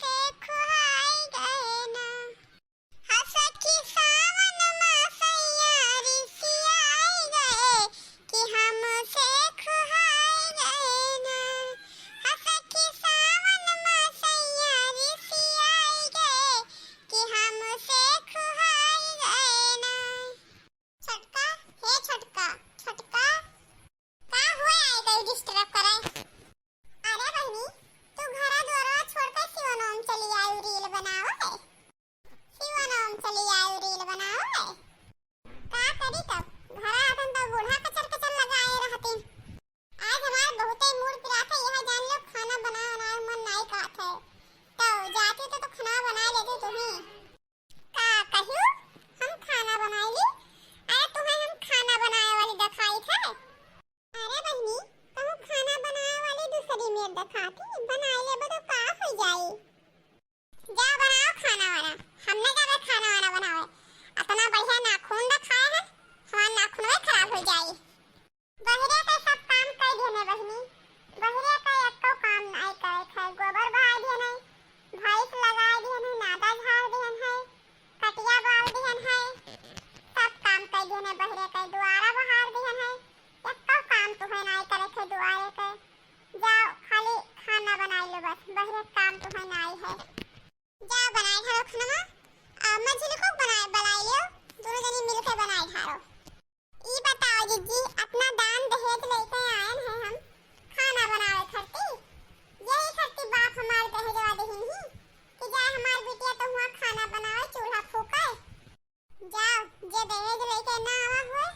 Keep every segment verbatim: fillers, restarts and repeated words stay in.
से खुहाई गए ना। हा सखी सावन मा सैया रिसियाई गए कि हमसे खुहाई गए ना। हा सखी सावन मा सैया रिसियाई गए कि हमसे खुहाई गए ना। छोटका, हे छोटका, छोटका, का हुए आई गई disturb करे? अरे बहिनी, तू घरा दुआरा छोड़ के शिवनोम चली आयु reel बनावे। शिवनोम चली आयु reel बनावे। का करी तब, घरा आतन तब बूढ़ा कचर कचर लगाए रहतिन। आज हमार बहुते mood पिरात है, यह जान लो खाना बनावे ना मन नाई कहत है। तो जाती तो, तो खाना बना लेती तुम्ही। का कहियो? हम खाना बनाई ली? अरे तुम्हें हम खाना बनाए वाली दिखाई थे। अरे बहिनी, कहूँ खाना बनाए वाली दूसरी मेर दिखाती, बनाए लेबो तो का हो जाई? जा बनाओ खाना वाना, हम न जाबे खाना वाना बनावे। अतना बढ़िया नाखून रखाए है, हमार नाखूनवे खराब हो जाई। बहिरे के सब काम कइ दिहन है बहिनी, बहिरे के एक्को काम नाई करे है। गोबर बहाई दिहन है, भैंस लगाई दिहन है, नादा झाड़ दिहन है, कटिया बाल दिहन है, सब काम कइ दिहन है। बहिरे के दुआरा बहार दिहन है, एक्को काम तुहे नाई करे है दुआरे के। जाओ खाली खाना बनाई लो बस, बहिरे काम तुहे नाई है। जा बनाए ढारो खाना, आ, मझिलको बनाए, बनाए लियो, दोनों जनी मिलके बनाए ढारो। ई बताओ जिज्जी, अपना दान दहेज लेके आयन है हम खाना बनावे खरती, यही खरती बाप हमार दहेजवा देहिन ही कि जाए हमार बिटिया तो हुआ खाना बनावे, चूल्हा फूके। जाओ, जे दहेज लेके ना आवा होए,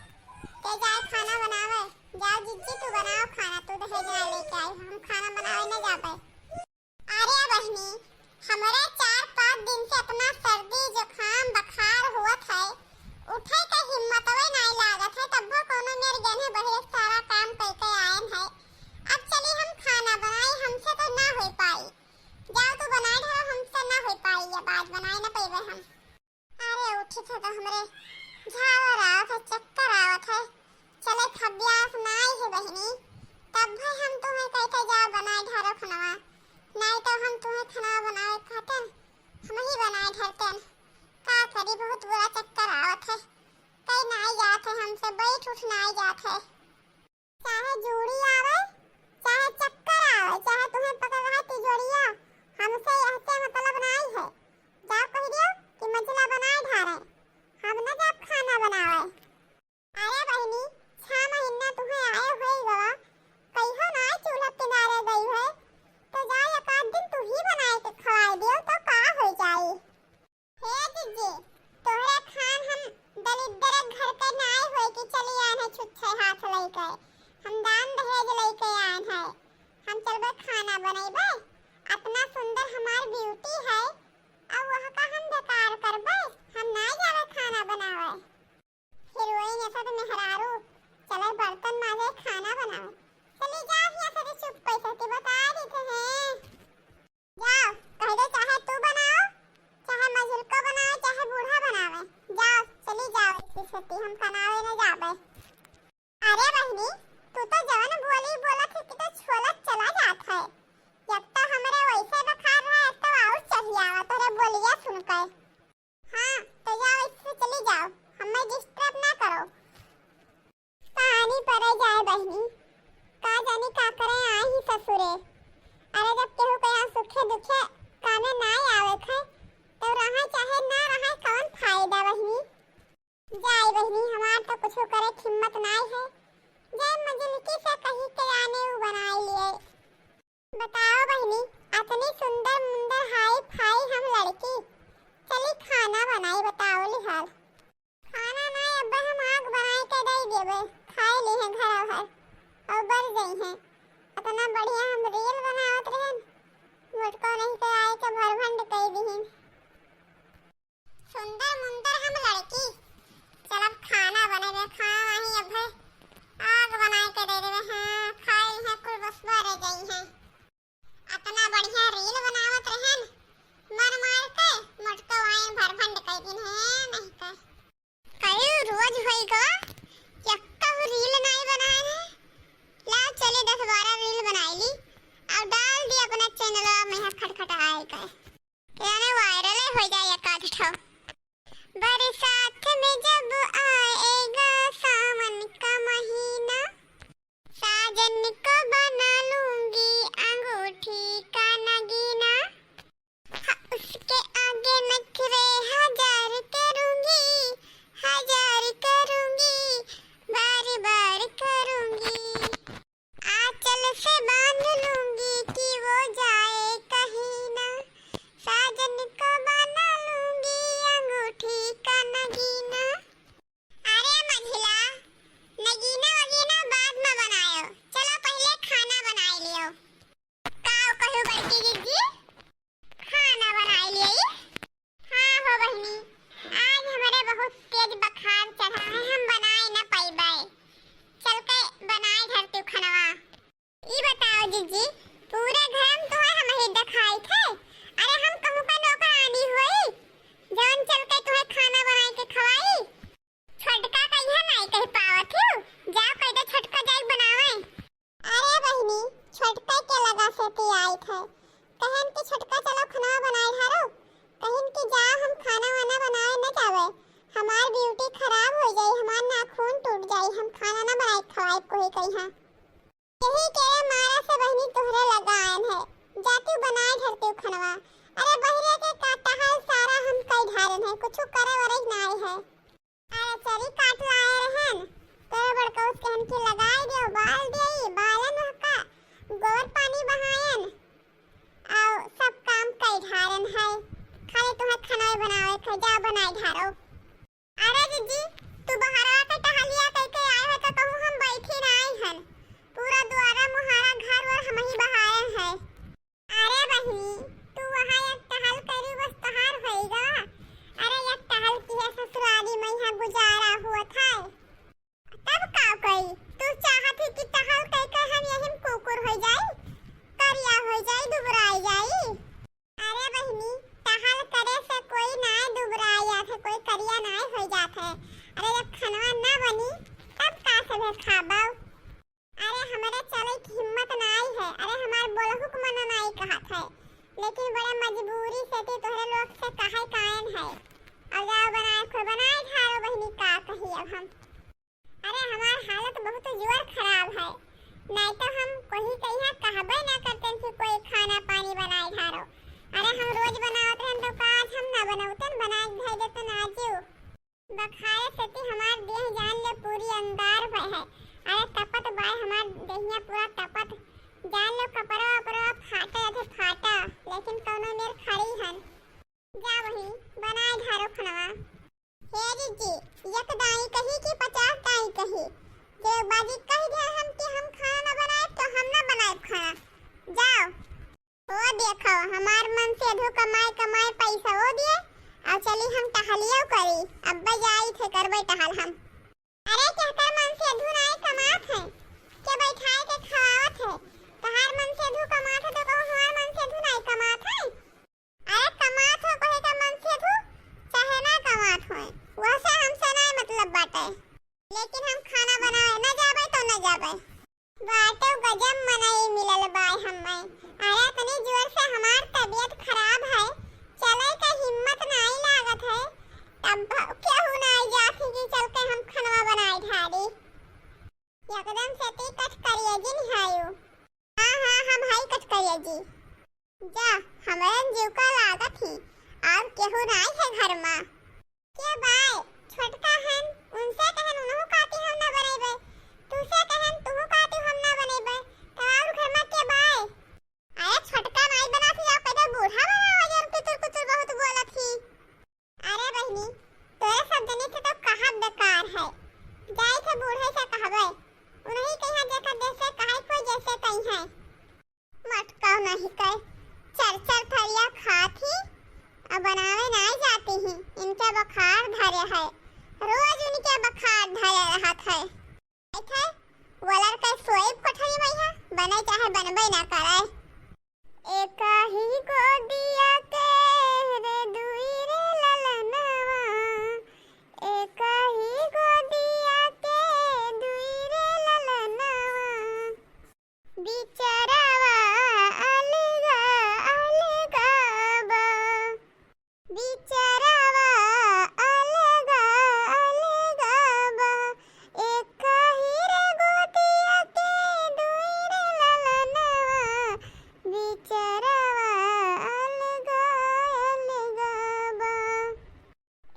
ते जाए खाना बनावे। जाओ जिज्जी, तू बनाओ खाना, तू दहेज ना लेके आई, हम खाना बनावे ना जाबे। अरे बहिनी, हमरे चार पाँच दिन से इतना सर्दी, जुकाम, बुखार होत है, उठे के हिम्मतवे नाई लागत है, तब्बो कोनो मेर गेने बहिरे सारा काम कइके आयन है। अब चली हम खाना बनाई, हमसे तो ना हो पाई। जाओ तू बनाए ढारो, हमसे ना हो पाई, अब आज बनाए ना पइबे हम। अरे उठी थे तो हमरे झावर आवत है, चक्कर आवत है। चले खबियास नाई है बहिनी, तब भी हम तुम्हें कहते जाओ बनाए ढारो खनवा, नाई तो हम तुम्हें खनवा बनावे खातिर हम ही बनाए ढरते। का करी, बहुत बुरा चक्कर आवत है, कई नाई जात है हमसे, बैठ उठ नाई जात है। चाहे जूड़ी आवे, चाहे चक्कर आवे, चाहे तुम्हें पकड़ रहे तिजोरिया, हमसे यहसे मतलब नाई है। जाओ कह दियो कि मझिला बनाए ढारे, हम न जाब खाना बनावे। अरे बहिनी, छह महीना तुम्हें आए होई गवा, कहियो ना चूल्हा किनारे गई है, तो जाओ एक आध दिन तू ही बनाए के खवाए दियो तो का हो जाई। हे जिज्जी, तोहरे खान हम दलिद्दर घर के नाय होए कि चली आन है छुच्छे हाथ लइके। हम दान दहेज लइके आन है। हम चलबे खाना बनइबे। अतना सुंदर हमार beauty है, अब वह का हम बेकार करबे? हम नाय जाबे खाना बनावे। हीरोइन ऐसा तो मेहरारू चले बर्तन माजे, खाना बनावे। चली जा हियां से, चुप कैसे ती बता देते हैं। जाओ, कह दे चाहे तू बनाओ, चाहे मझिलको बनावे, चाहे बूढ़ा बनावे। जाओ, चली जाओ, इसकी खेती हम बनावे न जाबे। अरे बहिनी, तू तो जवन बोली बोलत है कि तो छोलत चला जात है। एक तो हमरे वैसे बुखार रहा, एक तो और चढ़ी आवा तोरे बोलिया सुन के। हाँ, तो जाओ, इससे चली जाओ, हमें disturb ना करो। पानी परे जाए बहिनी, का जानी का करे आई ही ससुरे। अरे जब केहू के यहाँ सुखे दुखे कामे ना आवे खे, तो रहा चाहे ना रहा, कौन फायदा बहिनी। जाए बहिनी, हमार तो कुछ करे के हिम्मत नाय है। जाए मझिलकी से कही के आने उ बनाए लिए। बताओ बहिनी, अतनी सुंदर मुंदर हाई फाई हम लड़की, चली खाना बनाई, बताओ लिहाल। खाना ना, अब हम आग बनाए के दे देबे, खाए ली है घर भर और बर गई है। इतना बढ़िया हम reel बनावत रहन, मोटको नहीं तो आए के भरभंड कई दीहिन। सुंदर मुंदर हम लड़की, चलब खाना बनेबे, खाना नहीं अब है, आग बनाए के दे देबे। हाँ, खाए हैं कुल बस बारे गई हैं। अतना बढ़िया reel बनावत रहन, मन मार के मोटको आइन भरभंड कई दिन है नहीं के। कई रोज होई गवा, यक्का reel नाई बनाए है। लाओ चले दस बारह reel बनाई ली और डाल दी अपना channel में खटखट आए के। अरे बहिरे के का टहल सारा हम कई ढारेन है, कुछु करे वरे नाई है। अरे चरी काट लाए रहन, तोरे बड़कउस कहन कि लगाई देउ, बाल देई, बालन हका, गोबर पानी बहायन, अउ सब काम कई ढारेन है, खाली तुहे खाना बनावे के, जा बनाई ढारो। अरे जीजी, तू बहरवा के टहलिया कइके आए हो तो कहूँ हम बैठी नाई हन, पूरा दुआरा मुहारा घर वर हमही बहाए हैं। अरे बहिनी, तू वहाँ एक टहल करी, बस तोहार होइगा। अरे एक टहल किहे ससुरारी में यहाँ गुजारा होत है। तब का करी? तू चाहत ही कि टहल कइके हम यही में कुकुर होइ जाई, करिया होइ जाई, दुबराई जाई। अरे बहिनी, टहल करे से कोई नाय दुबराई जात है, कोई करिया नाय होइ जात है। अरे जब खनवा ना बनी, तब का सभे खाबो? अरे, हमरे चले के हिम्मत नाई है। अरे, हमार बोलहु के मन नाई कहत है, लेकिन बड़ा मजबूरी से ते तोहरे लोग से कहे कायन है। अब जाओ बनाए, खुद बनाए ढारो बहिनी, का कही अब हम। अरे, हमार हालत बहुत जोर खराब है, नाई तो हम कोई कहिया कहबे ना करतेन कि कोई खाना पानी बनाए ढारो। अरे, हम रोज बनावत रहन तो का आज हम ना बनौतेन, बनाए धर देतेन आजू। बखारे सेती हमार देह जान ले पूरी अंगार भय है। अरे तपत बाय हमार देहिया पूरा तपत। जान लो कपड़ा वपड़ा फाटा जाथे फाटा, लेकिन कौनो मेर खड़ी हन। जा वही बनाए ढारो खनवा। हे जीजी, एक दाई कही कि पचास दाई कही? जे बाजी कह दे हम कि हम खाना ना बनाए तो हम ना बनाए खाना। जाओ। ओ देखो, हमार मनसेधू कमाए कमाए पैसा ओ दिए, अउ चली हम टहलियो करी। अब्बे जाई थे करबे टहल हम। अरे केहकर मनसेधू नाई कमात है, के बैठाए के खवावत है? तोहार मनसेधू कमात है तो कहो हमार मनसेधू नाई कमात है। अरे कमात हो कहे का मनसेधू, चाहे ना कमात होए, वह से हमसे नाई मतलब बाटे। लेकिन हम खाना बनावे न जाबे तो न जाबे। बाटो गजब मनई मिलल बाय हम्मे। अरे, इतनी जोर से हमार तबीयत खराब है, चले का हिम्मत नाई लागत है। तब केहू नाई जात है कि चल के हम खनवा बनाए ढारी। एकदम से ती कट करिए जी निहायू। हाँ, हाँ, हम हाई कट करिए जी। जा, हमरे जीव का लागत ही, और केहू नाई है घर मा। के बाय, छोटका हन, उनसे कहन उनहु काटी हम ना बनइबे, तुसे कहन तुहु काटी हम ना बनइबे, तो और घर मा के बाय? अरे छोटका नाई बनात ही, आप कहते बूढ़ा बनावा जन कुचुर कुचुर बहुत बोलत ही। अरे बहिनी, तोरे सब जने से तो कहा बेकार है, जाई थे बूढ़े से कहबे, उनही कहिया देखा जैसे कहाई कोई जैसे कहीं है। मटकाओ नहीं कहे, चर चर थरिया खात ही, अब बनावे नाई जाती ही। इनके बुखार धरे है, रोज इनके बुखार धरे रहत है। ऐथे वलर के सोइब कोठरी में है, बने चाहे बनबे ना करे। एकाही गोदिया के रे दुई रे ललनवा, एकाही गोदिया के दुई रे ललनवा। बिचरवा अलगा अलगा बा, बिचरवा अलगा अलगा बा, एकही रे गोदिया के दुई रे ललनवा, बिचरवा अलगा अलगा बा।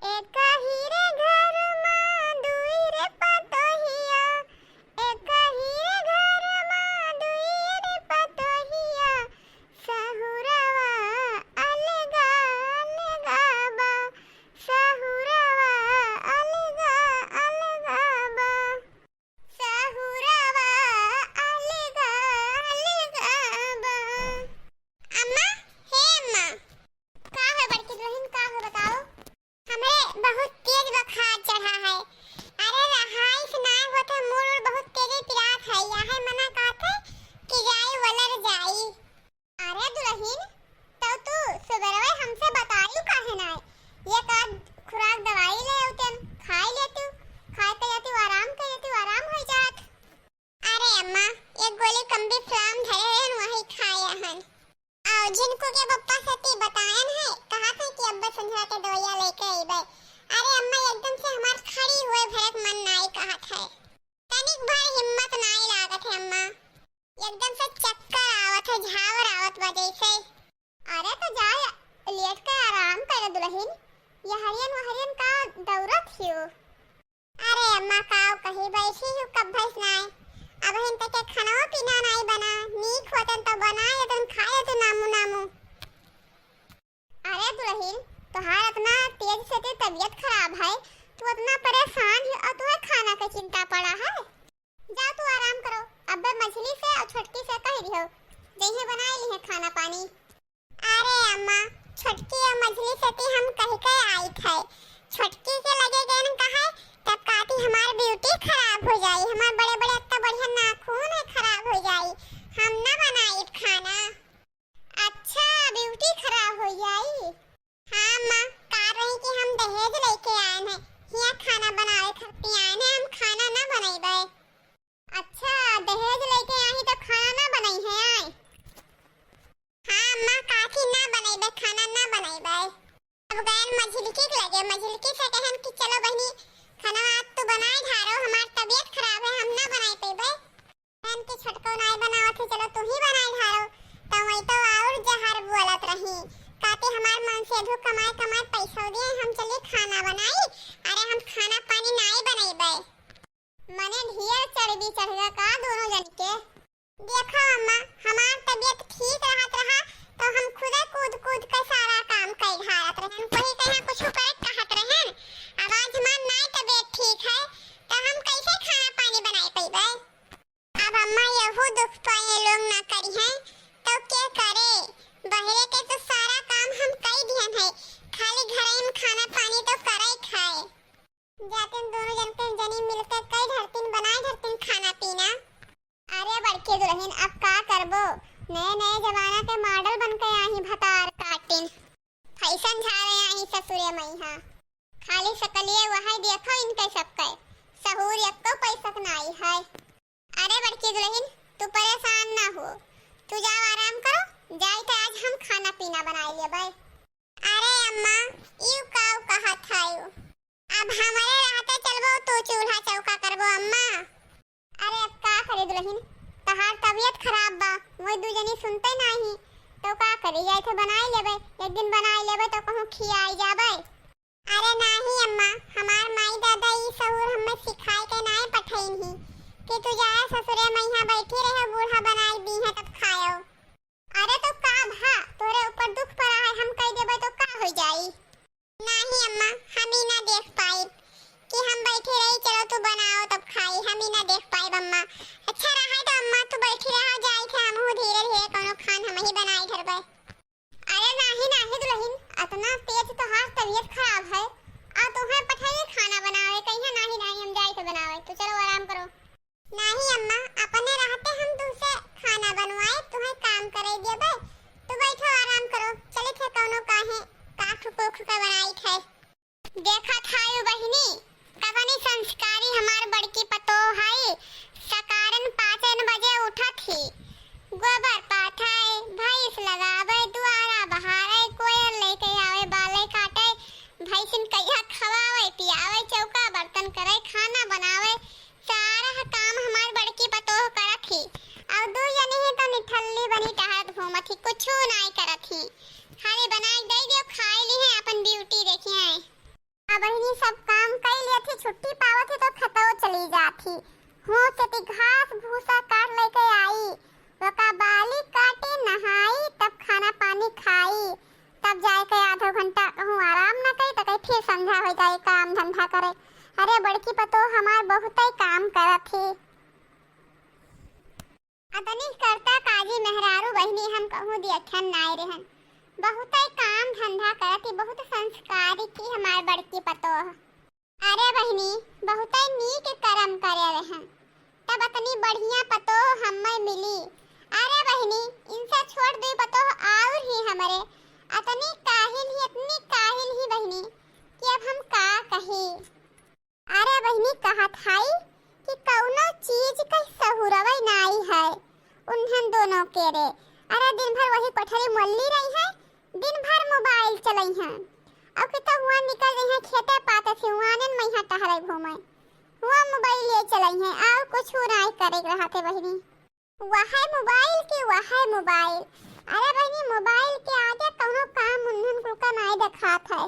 एकही रे घर मा दुई रे पतोहिया, एकही रे घर मा दुई रे पतोहिया, सहुरवा अलगा अलगा बा, सहुरवा अलगा अलगा बा। सहुरवा अलगा अलगा बा। अम्मा, हे अम्मा। का है बड़की दुल्हन, का है बताओ? हमरे बहुत तेज बुखार चढ़ा है। अरे रहाई से ना होत है, मूड़ उड़ बहुत तेज पिरात है। यह मना कहत है कि जाई वलर जाई। अरे दुलहिन, तउ तू सुबेरवे हमसे बतायू काहे नाय? एक आध खुराक दवाई ले अउतेन, खाई लेतू, खाए के जातू, आराम कर लेतू, आराम होइ जात। अरे अम्मा, एक गोली कम्बी फ्लाम धरे रहन, वही खाए हन। अउ झिनकू के पप्पा से ती बतायन है, कहत है कि अब्बे संझा के दवाइया लेके अइबे। अरे अम्मा, एकदम से हमार खड़ी हुए भरक मन नाई कहत है, तनिक भर हिम्मत नाई लागत है अम्मा। एकदम से चक्कर आवत है, झावर आवत बा जैसे। अरे तो जा, यहरियन वहरियन का दौरत हियो? अरे अम्मा, काव कही, बैठी हूँ कब भैंस नाय। अबहिन तक के खाना पीना नाय बना, नीक होतन तो बनाए देतन, खाए देतन नामू नामू। अरे दुलहिन, तोहार इतना तेज से ते तबीयत खराब है, तू इतना परेशान है और तुम्हें खाना का चिंता पड़ा है? जा तू आराम करो, अब्बे मझली से और छोटकी से कह दियो, जइहे बनाए लिहे खाना पानी। अरे अम्मा, छोटकी और मझली से ती हम कह के आई थे, छोटकी के लगे गए न कहे, तब कहती हमार beauty खराब हो जाई, हमार बड़े बड़े इतना बढ़िया नाखून है खराब हो जाई, हम ना बनाई खाना। अच्छा, beauty खराब हो जाई? हाँ अम्मा, का रही कि हम दहेज लेके आए हैं, हिया खाना बनावे खातिर आए हैं, हम खाना ना बनैबे। अच्छा, दहेज लेके आई तो खाना ना बनई है आए? हाँ अम्मा, काकी ना बनैबे, खाना ना बनैबे। अब गैन मझिलकी के लगे, मझिलकी से कहन कि चलो बहिनी, खाना आज तू बनाए ढारो, हमार तबीयत खराब है, हम ना बनाए पैबे। कहन कि छोटको नाई बनावत है, चलो तू ही बनाए ढारो। तो वही तो और जहर बोलत रही, कहते हमार मन से धू कमाए कमाए पैसा दिए, हम चलिए खाना बनाई, अरे हम खाना पानी नाई बनैबे। मने ढेर चर्बी चढ़ गया का दोनों जन के? देखो अम्मा, हमार तबीयत ठीक रहत रहा तो हम खुदे कूद कूद के सारा काम कई ढारत रहे। हम कोई के यहाँ कुछ करे कहत रहे, अब आज हमार नाई तबीयत ठीक है तो हम कैसे खाना पानी बनाए पैबे? अब अम्मा यहू दुख तो ये लोग ना करी हैं तो के करे? बहरे के तो सारा काम हम कई दिहन है, खाली घर में खाना पानी तो करे खाए। जातिन दोनों जन के जनी मिलके कई धरतिन बनाए धरतिन खाना पीना। अरे बड़की दुलहिन, अब का करबो, नए नए जमाना के model बन के आही भतार काटिन, फैशन झारे आही ससुरे मइहा। खाली सकलिए वहै देखो इनके सबके, सहूर एक्को पैसक नाई है। अरे बड़की दुलहिन, तू परेशान ना हो, तू जाओ आराम करो, जाई तो आज हम खाना पीना बनाए लेबै। अरे अम्मा, यू काऊ कहत हयू? अब हमरे रहते चलबो तू चूल्हा चौका करबो अम्मा? अरे अब का करे दुलहिन, तहार तबीयत खराब बा, मोय दू जनी सुनते नाही, तो का करे, जाई थे बनाई लेबे, एक दिन बनाई लेबे तो कहूँ खियाई जाबे। अरे नाही अम्मा, हमार माई दादा ई सहूर हमें सिखाए के नाय पठइन ही कि तू जाए ससुरे मइहा बैठी रहे, बूढ़ा बनाई दी है तब खायो। अरे तो का भा, तोरे ऊपर दुख पड़ा है, हम कह देबे तो का हो जाई? नाही अम्मा, हम ही ना देख पाई कि हम बैठे रही, चलो तू बनाओ तब खाई, हम ही ना देख पाई अम्मा। अच्छा रहा तो अम्मा तू बैठी रहा, जाई थे हमहू धीरे धीरे कोनो खान हम ही बनाई धरबे। अरे नाही नाही दुलहिन, अतना तेज तोहार तबीयत खराब है, आ तुहे पठाइए खाना बनावे, कहिया नाही नाही हम जाई थे बनावे, तो चलो आराम करो। नाही अम्मा, अपने रहते हम तुहसे खाना बनवाए, तुहे काम करे देबे, तू बैठो आराम करो, चले थे कौनो काहे काख कोख का बनाई थे। देखत हायु बहिनी, कवनी संस्कारी हमार बड़की पतोह हई। सकारन पाँचन बजे उठत ही, गोबर पाथै, भैंस लगावै, दुआरा बहारै, कोयल लेके आवै, बालै काटै, भैंसिन कहिया खवावै, पियावै, चौका बर्तन करै, खाना बनावै, सारा काम हमार बड़की पतोह करत ही। अउर दू जनी ही तो निठल्ली बनी टहरत घूमत ही, कुछू नाई करत ही। खाली बनाई दे दियो, खाई ली है, अपन beauty देखी है। अब बहिनी सब काम कई लिया थी, छुट्टी पावत ही तो खेतौ चली जात ही। हुआं से ती घास भूसा काट लेके आई, ओका बाली काटी, नहाई, तब खाना पानी खाई, तब जाए के आधो घंटा कहूँ आराम न करी, तो कहीं फिर संझा हो जाए काम धंधा करे। अरे बड़की पतोह हमार बहुतै काम करत ही। अतनी करता काजी मेहरारू बहिनी हम कहूँ दियखन नाय रहन। बहुतै काम धंधा करत ही, बहुत संस्कारी थी हमार बड़की पतोह। अरे बहिनी, बहुतै नीक करम करे रहन, तब अतनी बढ़िया पतोह हम्मै मिली। अरे बहिनी, इनसे छोट दुई पतोह आउर ही हमरे, अतनी काहिल ही, अतनी काहिल ही बहिनी, कि अब हम का कही। अरे बहिनी, कहत हई कि कउनो चीज कै सहुरवै नाई है उन्हन दोनों के रे। अरे दिन भर वही कोठरी मोल्ली रही है, दिन भर mobile चलई हैं। अउ कि तो हुआं निकल गई हैं खेते पाते से, हुआं आनन मइहाँ टहरे घूमे, हुआं mobile ले चलई हैं, अउ कुछ नाई करे के रहत है बहिनी। वहै mobile के वहै mobile। अरे बहिनी, mobile के आगे कउनो काम उन्हन कुल का नाई देखात है।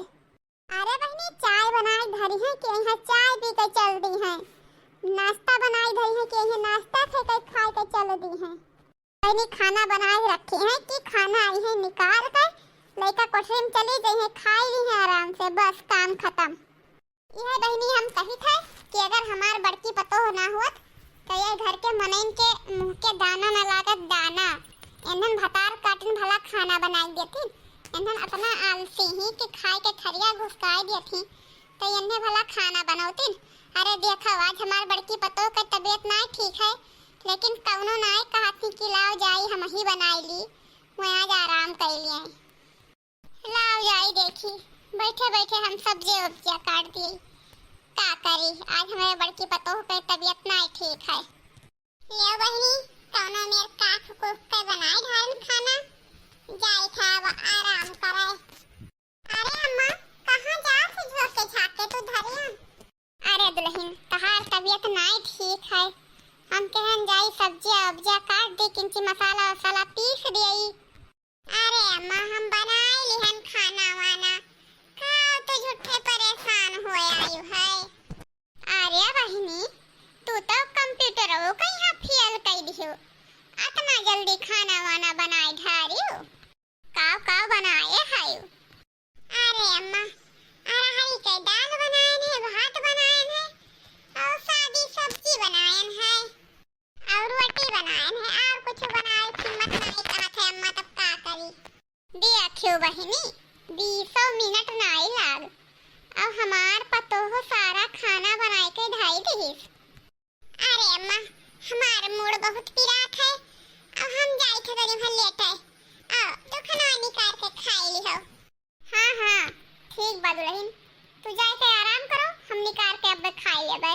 अरे चाय बनाई धरी है कि यहाँ चाय पी के चल दी है, नाश्ता बनाई धरी है कि यहाँ नाश्ता खे के खाए के चल दी है। बहिनी खाना बनाए रखी है कि खाना आई है निकाल के, लइका कोठरी में चली गई है, खाई ली है आराम से, बस काम खत्म। यह बहिनी हम कही थे कि अगर हमार बड़की पतोह ना होत तो ये घर के मनइन के मुंह के दाना न लागत दाना। इन्हन भतार काटिन भला खाना बनाई देती, इन्हन इतना आलसी ही कि खाए के थरिया घुसकाई देती तो इन्हें भला खाना बनौतीन। अरे देखो, आज हमार बड़की पतोह के तबीयत नाय ठीक है, लेकिन कौनो नाय कहती कि लाओ जाई हम ही बनाई ली, मैं आज आराम कर लिए। लाओ जाई देखी, बैठे बैठे हम सब्जी उब्जिया काट दी। का करी, आज हमारे बड़की पतोह के तबीयत नाय ठीक है। ले बहिनी, कौनो मेर काख कुख के बनाई ढारन खाना, जाई था अब आराम करे। अरे अम्मा, कहाँ जात है झोंके झाँके तू धरिया? अरे दुलहिन, तहार तबीयत नाय ठीक है, हम कहन जाई सब्जिया उब्जिया काट दी, किंची मसाला वसाला पीस दियई। अरे अम्मा, हम बनाई लिहन खाना वाना, का तू झूठे परेशान होए आयु है? अरे बहिनी, तू तो कंप्यूटरवो के यहाँ फेल कई दिहो, अतना जल्दी खाना वाना बनाए ढारियो। काव काव बनाए हायो? अरे अम्मा, अरहरी के दाल बनाएन है, भात बनाएन है, और सादी सब्जी बनाएन है, और रोटी बनाएन है, और कुछ बनाए हिम्मत नहीं कहत है अम्मा, तब का करी? देखियो बहिनी, बीसो मिनट नाई लाग, अब हमार पतोह सारा खाना बनाए के ढाई दिहिस। अरे अम्मा, हमार मूड़ बहुत पिरात है, अब हम जाई थे तनी भर लेट है, आओ तू खाना निकाल के खाई ली हो। हाँ हाँ, ठीक बा दुलहिन, तू जाए के आराम करो, हम निकाल के अब खाई लेबे।